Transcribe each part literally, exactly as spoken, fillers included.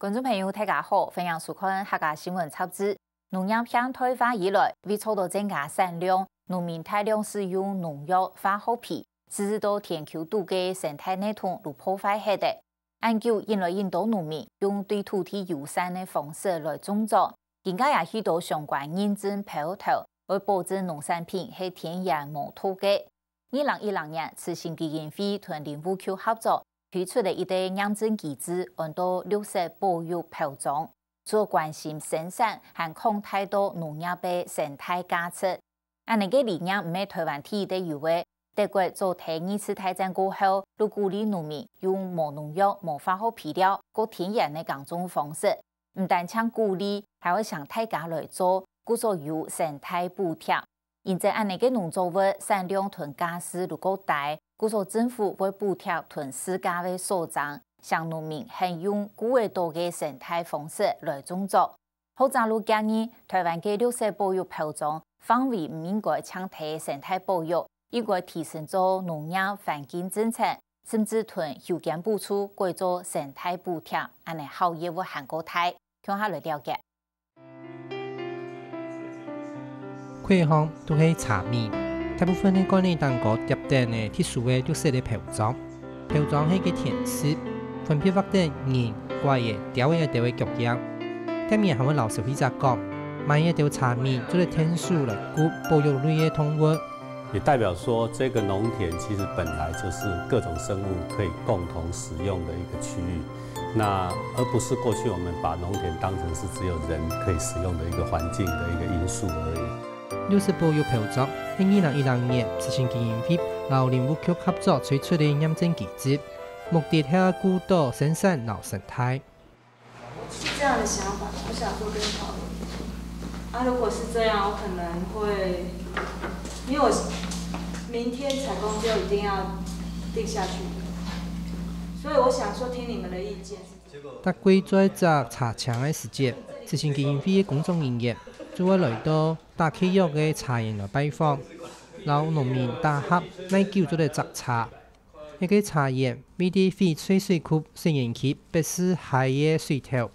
觀眾朋友，大家好，歡迎收看客家新聞雜誌。農業現代化以來，為做到增加產量，農民大量使用農藥、化學肥，致到田坵肚个生態系統都破壞忒个。恁久，引來恁多農民用對土地友善个方式來種作，今下也去到相關認證標頭，愛保證農產品係天然無毒个。二零一六年，慈心基金會同林務局合作，推出了一個驗證機制，安到綠色保育標章，主要關心生產還擴大到農業个生態價值。恁呢个理念毋係臺灣第一个有个，德國早在二次大戰過後，就鼓勵農民用無農藥、無化學肥料、過天然个耕種方式，毋單淨鼓勵，還愛請大家來做，故所有生態補貼。因為恁呢个農作物產量同價數就較低，故所政府會補貼同市價个所爭，請農民肯用顧得到个生態方式來種作。學者就建議，臺灣个綠色保育標章範圍毋應該淨忒生態保育，應該提升做農業環境政策，甚至同休耕補助改做生態補貼，恁呢效益會還較大。共下來了解。 櫃項都係茶米，大部分个罐仔頂高貼等个特殊个綠色个標章。標章係个田字，分別畫等人、枴仔、鳥仔个腳印。店員還會摎消費者講，買這兜茶米做得𢯭手來顧保育類个動物。 也代表說，這個農田其實本來就是各種生物可以共同使用的一個區域，那而不是過去我們把農田當成是只有人可以使用的一個環境的一個因素而已。綠色保育標章係二零一六年慈心基金會摎林務局合作推出个驗證機制，目的係顧到生產摎生態。 是這樣的想法，我想說跟你討論。啊，如果是這樣，我可能會，因為我明天採購就一定要定下去，所以我想說聽你們的意見是。逐季做一隻茶青个時節，慈心基金會个工作人員就會來到打契約个茶園來拜訪，摎農民打合哪久做得摘茶。 這個茶園位在翡翠水庫水源區北勢溪个水頭，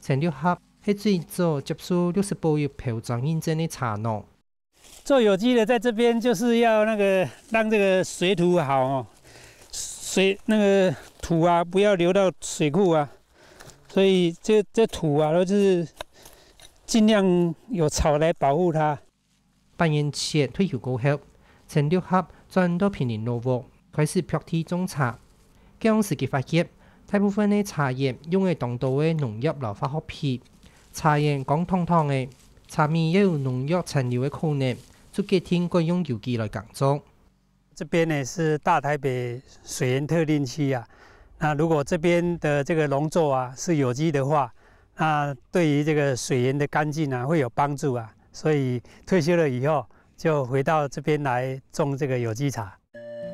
陳六合係最早接受綠色保育標章認證个茶農。做有機的在這邊就是要那個讓這個水土好哦，水，那個土啊，不要流到水庫啊，所以這，這土啊，都是盡量有草來保護它。 八年前退休過後，陳六合轉到坪林老屋，開始贌地種茶。該央時佢發現，大部分个茶園用个當多个農藥摎化學肥，茶園光熥熥个，茶米也有農藥殘留个可能，就決定改用有機來耕種。 這邊呢是大台北水源特定區啊，那如果這邊的這個農作啊是有機的話，那對於這個水源的乾淨啊會有幫助啊，所以退休了以後就回到這邊來種這個有機茶。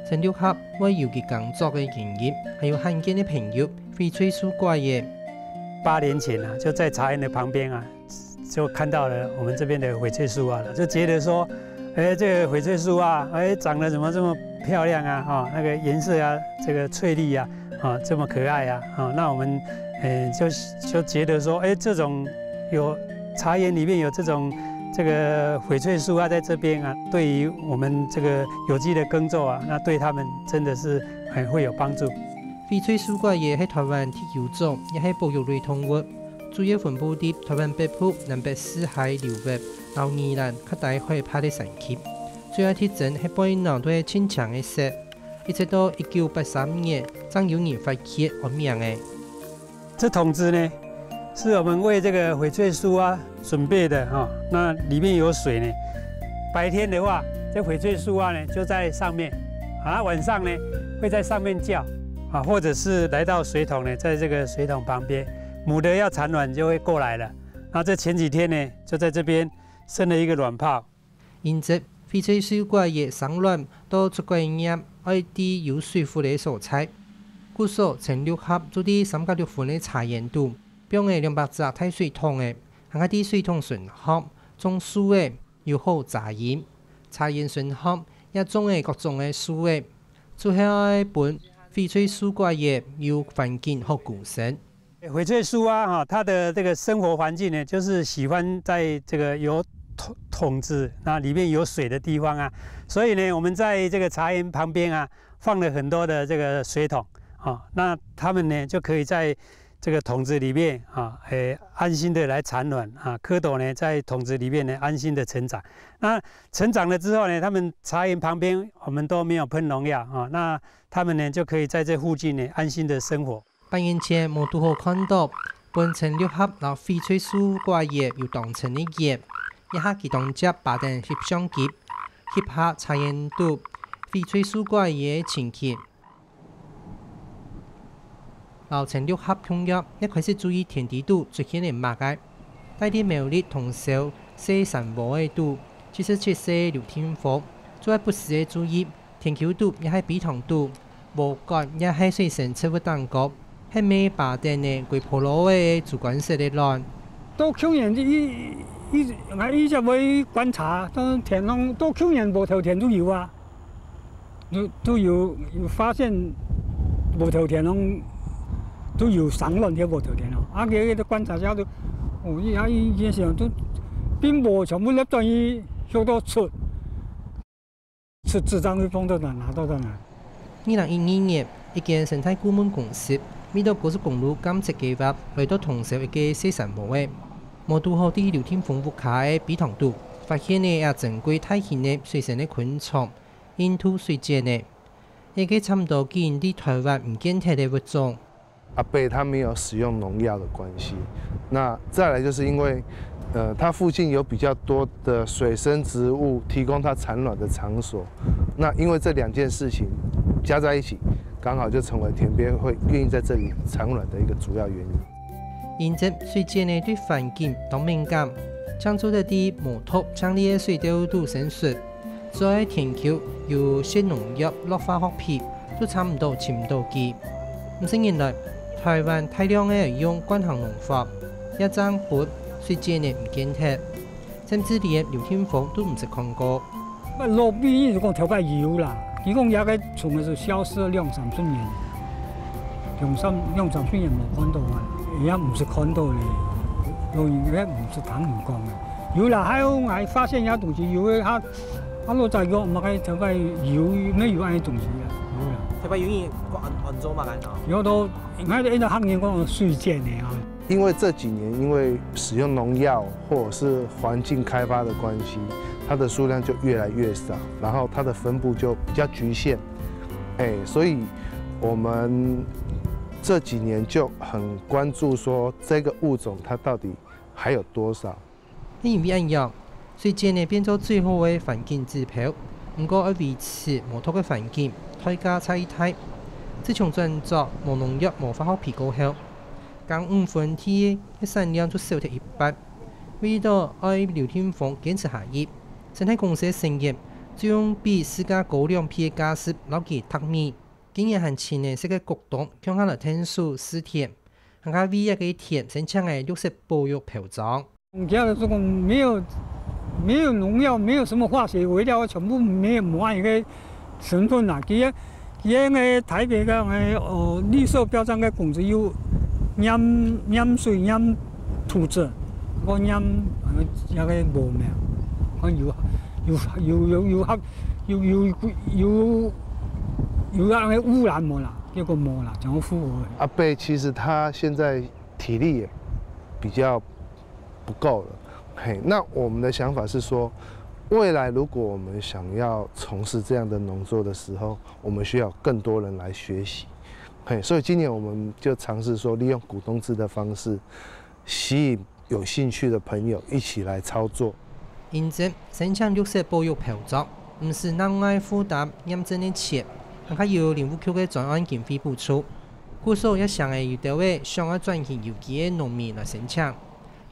陳六合會有佢耕作个原因，還有罕見个朋友翡翠樹枴仔。八年前啊，就在茶園的旁邊啊， 就看到了我們這邊的翡翠樹椏了，就覺得說，哎，這個翡翠樹椏，哎，長得怎麼這麼漂亮啊？哈，那個顏色啊，這個翠綠啊，啊，這麼可愛啊，啊，那我們，哎，就，就覺得說，哎，這種有茶園裡面有這種這個翡翠樹椏在這邊啊，對於我們這個有機的耕作啊，那對他們真的是很會有幫助。翡翠樹椏仔係臺灣特有種，也係保育類動物。 主要分布在臺灣北部、南北勢溪流域，摎宜蘭較低海拔个山區。最愛特徵係背囊都係青青个色，一直到一九八三年，正有人發現安名个。這桶子呢，是我們為這個翡翠樹椏準備的哈，那裡面有水呢。白天的話，這翡翠樹椏呢就在上面，啊，晚上呢會在上面叫，啊，或者是來到水桶呢，在這個水桶旁邊， 母的要產卵就會過來了。那這前幾天呢，就在這邊生了一個卵泡。因此，翡翠樹椏仔生卵到出蓋黏，愛在有水分个所在。故所陳六合就在三甲六分个茶園肚，放了兩百隻大水桶仔，還係在水桶脣項種樹仔，有好遮陰。茶園脣項也種了各種个樹仔，主要愛分翡翠樹椏仔有環境好共生。翡翠树啊，哈，它的这个生活环境呢，就是喜欢在这个有桶，桶子，那里面有水的地方啊。所以呢，我们在这个茶园旁边啊，放了很多的这个水桶，啊，那它们呢，就可以在这个桶子里面啊，诶，安心的来产卵啊，蝌蚪呢，在桶子里面呢，安心的成长。那成长了之后呢，它们茶园旁边我们都没有喷农药啊，那它们呢，就可以在这附近呢，安心的生活。 八年前，無堵好看到，分陳六合摎翡翠樹枴仔有當深个緣，這下佢當接揹等翕相機，翕下茶園肚翡翠樹枴仔个情形。摎陳六合共樣，也開始注意田地肚出現个麼个，帶等苗栗同收細山禾仔肚，七十七歲劉定峰，做得不時个注意 田坵肚也係陂塘肚，禾稈也係水生植物頂高，係毋係揹等呢歸婆羅仔个豬肝色个卵。到舊年一、一、𠊎一直會觀察，到田浪，到舊年禾頭田都有啊，都、都有、有發現禾頭田浪都有生卵个禾頭田哦。啊，佢个觀察下都，哦，佢、佢以前都並無全部落轉去，畜到出。 出紙張去放到哪，拿到在哪。二零一二年，一間生態顧問公司為到高速公路監測計畫來到通搜一個細山禾仔，無堵好在劉定峰屋下个陂塘肚，發現了這珍貴大型个水生个昆蟲，印度水繭仔。這個差毋多已經在臺灣毋見忒个物種。 阿伯他沒有使用農藥的關係。那再來就是因為，呃，它附近有比較多的水生植物提供它產卵的場所，那因為這兩件事情加在一起，剛好就成為田陂會願意在這裡產卵的一個主要原因。因為水繭仔對環境當敏感，正做得在無毒淨俐个水竇肚生存。 所以田坵有施農藥摎化學肥，都差毋多尋毋到佢。毋使人來，臺灣大量个用慣行農法，也正分水繭仔毋見忒，甚至連劉定峰都毋識看過。該落尾，你就講頭擺有啦，佢講這個蟲仔係消失了兩三十年。 兩三、兩三十年無看到啊，也毋識看到咧，老人家毋識聽人講个。有啦，還有𠊎發現一下東西，有个他、他老早講麼个頭擺有，沒有恁樣東西啊，有啦。頭擺有人講安、安做麼个呢？有都，𠊎都一直客人講水繭仔啊。因為這幾年因為使用農藥或者是環境開發的關係，它的數量就越來越少，然後它的分布就比較侷限。 哎，所以我們這幾年就很關注說這個物種它到底還有多少。因為恁樣，水繭仔變做最好个環境指標，毋過愛維持無毒个環境，代價太大。自從轉作無農藥、無化學肥過後，耕五分地个產量就少忒一半。為著愛劉定峰堅持下去，生態公司个成員 就用比市價高兩倍个價數摎佢擇米，今年還請了四個股東共下來𢯭手試田，還加為這個田申請了綠色保育標章。人家都說沒有、沒有農藥，沒有什麼化學肥料，全部沒有，無恁樣个成分啊。佢个、佢个那個臺北个那個，呃，綠色標章个公司有驗、驗水、驗土質，還驗，呃，那個無咩，還有、有、有、有、有合 有、有、有、有恁个污染無啦？結果無啦，全部符合。阿伯其實他現在體力也比較不夠了，嘿，那我們的想法是說，未來如果我們想要從事這樣的農作的時候，我們需要更多人來學習，嘿，所以今年我們就嘗試說，利用股東制的方式，吸引 有興趣的朋友一起來操作。因為申請綠色保育標章，毋使另外負擔驗證个錢，還較有林務局个專案經費補助。故所也成了有兜仔想愛轉型有機个農民來申請，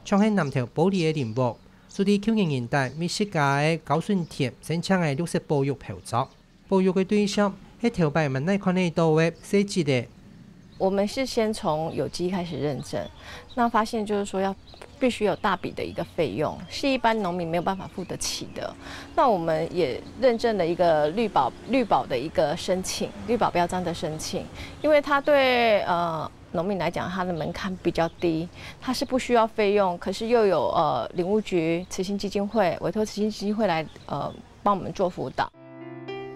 像係南投埔里个林屋，就在舊年年底為自家个高筍田申請了綠色保育標章。 保育个對象係頭擺滿哪看得到个細節仔。我們是先從有機開始認證，那發現就是說要必須有大筆的一個費用，是一般農民沒有辦法付得起的。那我們也認證了一個綠保綠保的一個申請，綠保標章的申請，因為它對呃农民来讲，它的门槛比较低，它是不需要费用，可是又有呃林务局慈心基金会委托慈心基金会来呃帮我们做辅导。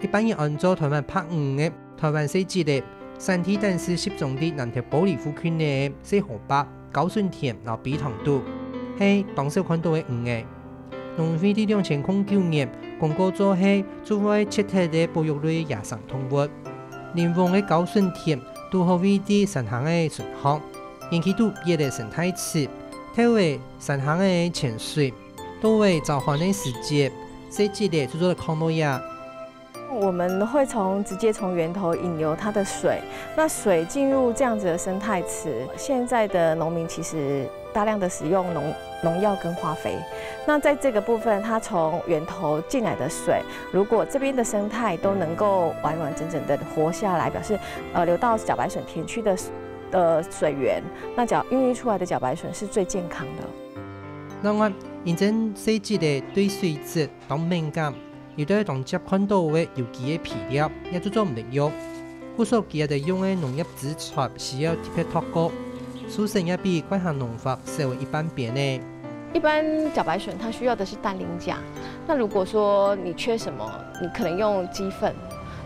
一般人安做台灣白魚仔，台灣細節仔，產地單是集中在南投埔里附近个細河壩、高筍田摎陂塘肚，係當少看到个魚仔。農委會在兩千空九年公告做係主要切忒个保育類野生動物。林翁个高筍田堵好位在山坑个脣項，引起都別个生態池，透過山坑个淺水，到位燥旱个時節，細節仔就做得看到呀。我们会从直接从源头引流它的水，那水进入这样子的生态池，现在的农民其实大量的使用农农药跟化肥。那在这个部分，它从源头进来的水，如果这边的生态都能够完完整整的活下来，表示呃流到茭白笋田区的呃水源，那茭孕育出来的茭白笋是最健康的。另外，因真細節仔對水質當敏感，有兜當輒看到个有機个肥料，也就做毋得用。故所佢兜用个農業資材需要特別擇過，收成也比慣行農法少一半邊呢。一般茭白笋它需要的是氮磷钾，那如果说你缺什么，你可能用鸡粪，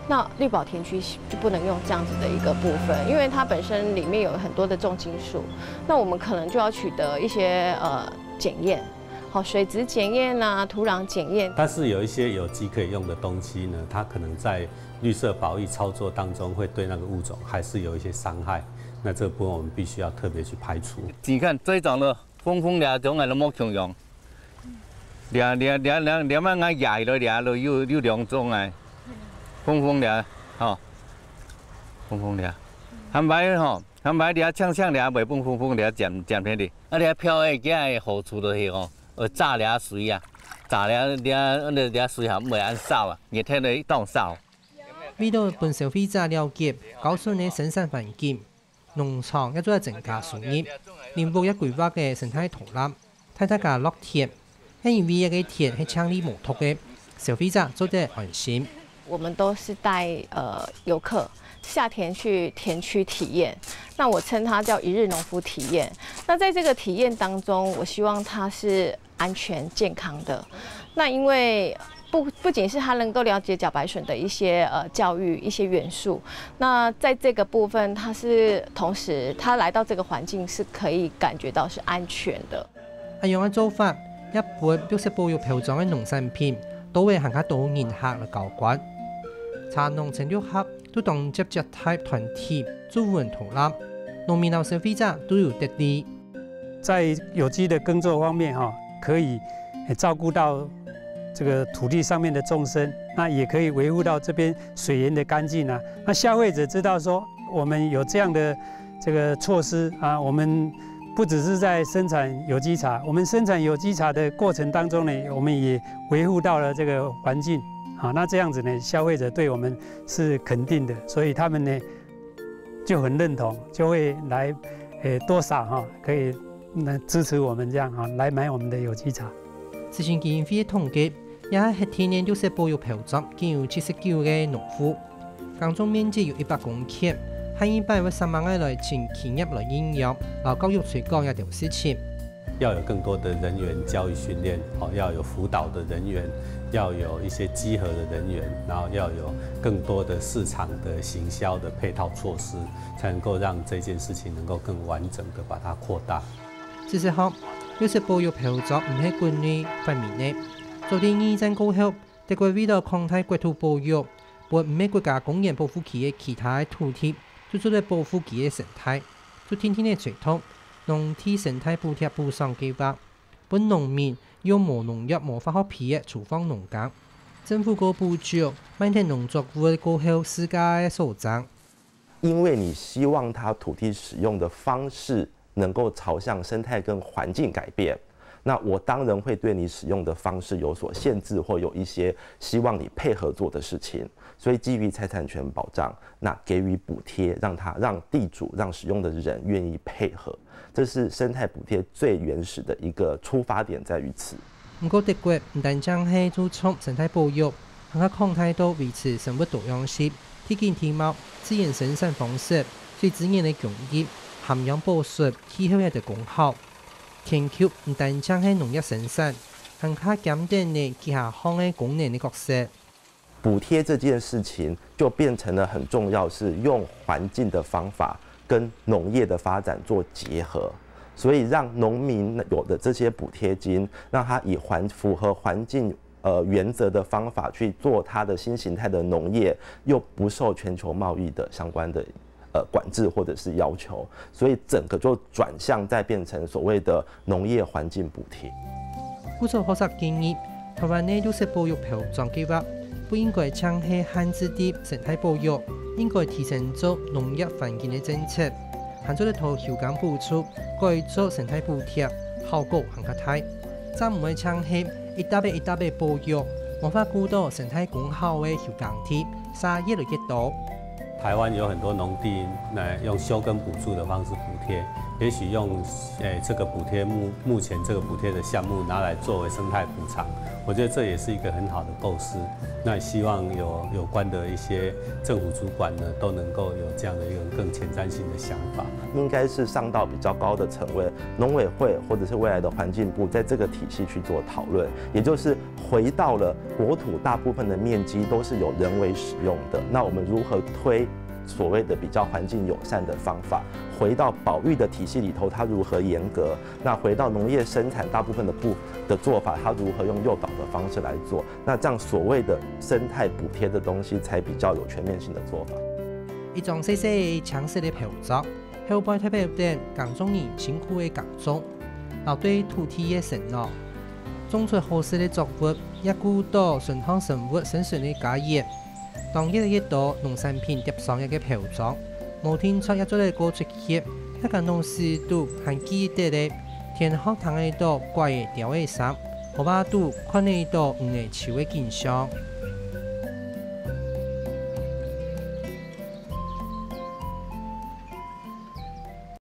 那绿保田区就不能用这样子的一个部分，因为它本身里面有很多的重金属，那我们可能就要取得一些呃检验，好，水质检验啊，土壤检验。但是有一些有机可以用的东西呢，它可能在绿色保育操作当中会对那个物种还是有一些伤害，那这个部分我们必须要特别去排除。你看这种的 蜂蜂寮種个都無共樣。掠掠掠掠掠，慢慢壓落掠落有有兩種个，蜂蜂寮吼，蜂蜂寮，坦白吼，坦白掠，強強掠袂分蜂蜂寮佔佔起哩。啊，掠漂个，佢个好處就係吼，會炸掠水啊，炸掠掠掠水吼，毋會恁燥啊，熱天就當燥。為了分消費者了解高筍个生產環境， 農場也做得增加收入，林屋也規劃个生態導覽，帶大家落田，係因為這个田係淨利無毒个，消費者做得安心。我们都是带呃游客下田去田区体验，那我称它叫一日农夫体验。那在这个体验当中，我希望它是安全健康的。那因为不不仅是他能够了解茭白笋的一些呃教育一些元素，那在这个部分，他是同时他来到这个环境是可以感觉到是安全的。恁樣个做法，也分綠色保育標章个農產品，都會還較多人客來交關。茶農陳六合都當輒接待團體，做文導覽，農民摎消費者都有得利。在有机的耕作方面，哈，可以照顾到这个土地上面的众生，那也可以维护到这边水源的干净啊。那消费者知道说，我们有这样的这个措施啊，我们不只是在生产有机茶，我们生产有机茶的过程当中呢，我们也维护到了这个环境。好，那这样子呢，消费者对我们是肯定的，所以他们呢就很认同，就会来，诶，多少哈，可以来支持我们这样哈，来买我们的有机茶。慈心基金会个统計，這下核定个綠色保育標章，已經有七十九个農戶，耕種面積有一百公頃，下一擺會煞猛个來請企業來認養，摎教育推廣這兜事情。要有更多的人员教育训练，哦，要有辅导的人员，要有一些稽核的人员，然后要有更多的市场的行销的配套措施，才能够让这件事情能够更完整的把它扩大。事實上，綠色保育標章毋係國內發明个，早在二戰過後，德國為了擴大國土保育，分毋係國家公園保護區个其他个土地，就做得保護佢个生態，就定定个推動農地生態補貼補償計畫，分農民用無農藥、無化學肥个粗放農耕。政府个補助，賣忒農作物過後市價个所增。因为你希望它土地使用的方式能够朝向生态跟环境改变，那我当然会对你使用的方式有所限制，或有一些希望你配合做的事情。所以基于财产权保障，那给予补贴，让他让地主、让使用的人愿意配合，这是生态补贴最原始的一个出发点在于此。毋過德國毋單淨係注重生態保育，還較擴大到維持生物多樣性、地景地貌、自然生產方式、水資源个供應，含氧保濕、氣候个功效。全球毋單淨係農業生產，還較兼等呢幾下項个功能个角色。補貼這件事情就變成了很重要，是用環境的方法跟農業的發展做結合，所以讓農民有的這些補貼金，讓他以環符合環境呃原則的方法去做他的新形態的農業，又不受全球貿易的相關的呃管制或者是要求，所以整个就转向再變成所谓的農業環境補貼。副座學習建議，台灣个綠色保育標章計畫，不應該淨係限制在生態保育，應該提升做農業環境个政策，還做得到休耕補助，改做生態補貼，效果還較大。正毋會淨係一搭仔一搭仔保育，無法顧到生態功效个休耕地，煞越來越多。台灣有很多農地來用休耕補助的方式補貼，也許用誒這個補貼目目前這個補貼的項目拿來作為生態補償，我覺得這也是一個很好的構思。那希望有有關的一些政府主管呢，都能夠有這樣的一個更前瞻性的想法。應該是上到比較高的層位，農委會或者是未來的環境部，在這個體系去做討論，也就是回到了國土大部分的面積都是有人為使用的，那我們如何推所謂的比較環境友善的方法，回到保育的體系裡頭，它如何嚴格？那回到農業生產大部分的部的做法，它如何用誘導的方式來做？那這樣所謂的生態補貼的東西，才比較有全面性的做法。一張細細青色个標章，後背代表等耕種人辛苦个耕種，摎對土地个承諾。種出好食个作物，也顧到順項生物生存个家園。當越來越多農產品貼上這個標章，無定著也做得過出去，大家農事都還記得个，田項聽得到雞仔、鳥仔聲，河壩肚看得到魚仔泅个景象。